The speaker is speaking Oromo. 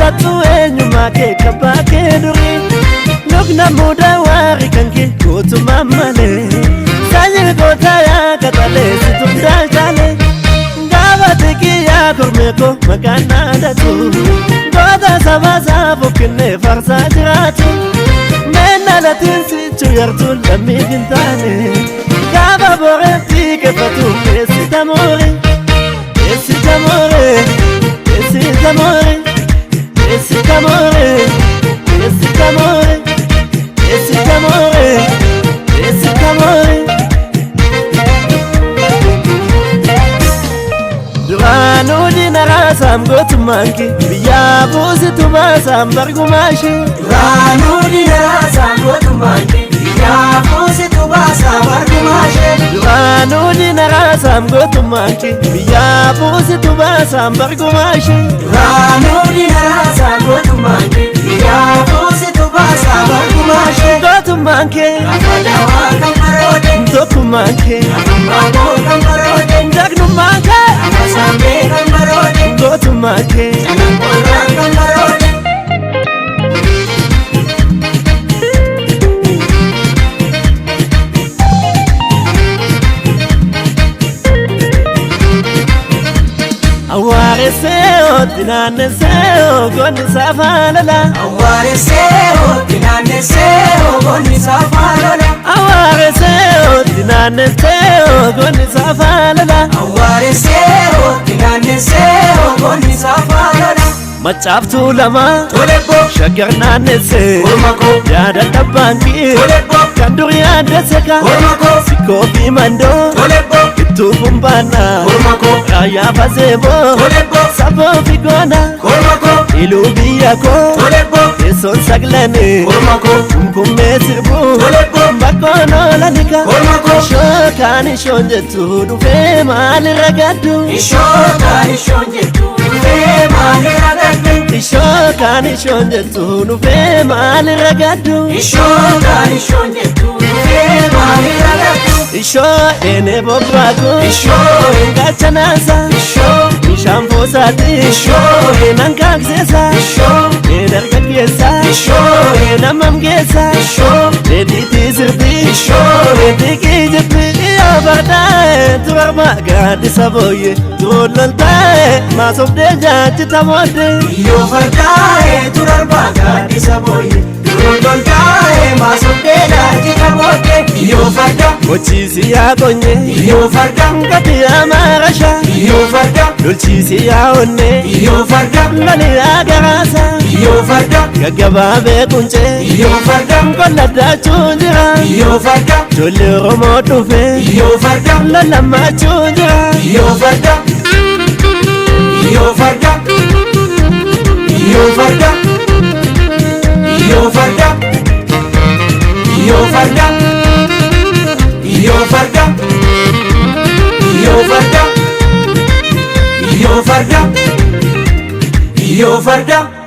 jaalattu eenyummaa kee kabbaa kee durii. Nukna muda waarri kan kee gootummaa malee. Sanyii gootaa yaa qaxalee situn daalchaalee. Gaafa xiqqii kormee koo maqaan naadatu. Goota saba saafuu kennee farsaa jiraatu. Meenna latiin sichu yartuu lammiif hin taane. Gaafa boreetti keeffatu eessita moore. Eessita moore. Eessita moore. Eessita moore. Eessita moore. Eessita moore. Eessita moore. Duraanuu diina raasaam gootummaan kee biyyaa buusitu baasaam bargumaa ishee. Duraanuu diina raasaam gootummaan kee biyyaa buusitu baasaam bargumaa ishee. Duraanuu diina raasaam gootummaan kee biyyaa buusitu baasaam bargumaa ishee. Duraanuu diina raasaam gootummaan kee biyyaa buusitu baasaam bargumaa ishee. Gootummaan kee Lafa dawaa kan baroode tokkummaan kee lafa baakuu kan baroode jagnummaan kee lafa saambee kan baroode gootummaan kee. calanqoorraan kan baroode. Awwaaresee naannesee goonni saafaa lola. Awwaaresee naannesee goonni saafaa lola. Awwaaresee naannesee goonni saafaa lola. Awwaaresee naannesee goonni saafaa lola. Macaaftuu lama Tolebboo shaggar naannessee Morma koo yaada dhabbaankii Tolebboo kan dur yaaddesse ka Morma koo sikkoo fi mandoo Tolebboo ittuu kumbaanna Morma koo raayyaa faseeboo Tolebboo saboo fi goona Morma koo iluu biyya koo Tolebboo teessoon saglanii Morma koo kumkummee sirbuu Tolebboo bakkoon oolanika Morma koo shookaan ishoon jettu dhufee maalirra gaddu Ishootaan ishoon jettu dhufee maalirra gaddu. Ishookaan ishoon jettu dhufee maalirra gaddu Ishootaan ishoon jettu dhufee maalirra gaddu. Ishoo eenee bobbaaku Ishoo gaachanaasa ishoo bishaan buusaati Ishoo eenan kaakseesa ishoo een dargaggeessa Ishoo een hammam geessa ishoo dheedhiitii sirbii Ishoo dheedhiiqii jirti yaa fardaa'e turarma gaaddisa booyye turoon loltaa'e maasobdee jaachita booddee. Yoo fardaa'e turarba gaaddisa booyye Duroon loltaa'e maasobdee laajita booddee Yoo farda Mochiisi yaa qonye yoo farda gati yaa maarasha yoo farda lolchiisi yaa onne yoo farda loli yaa garaasa yoo farda gaggabaabee quncee yoo farda qolladdaachuu jira yoo farda ijoollee Oromoo dhufe yoo farda lolammaachuu jira. yoo farda yoo farda yoo farda yoo farda yoo farda yoo farda yoo farda yoo farda yoo farda.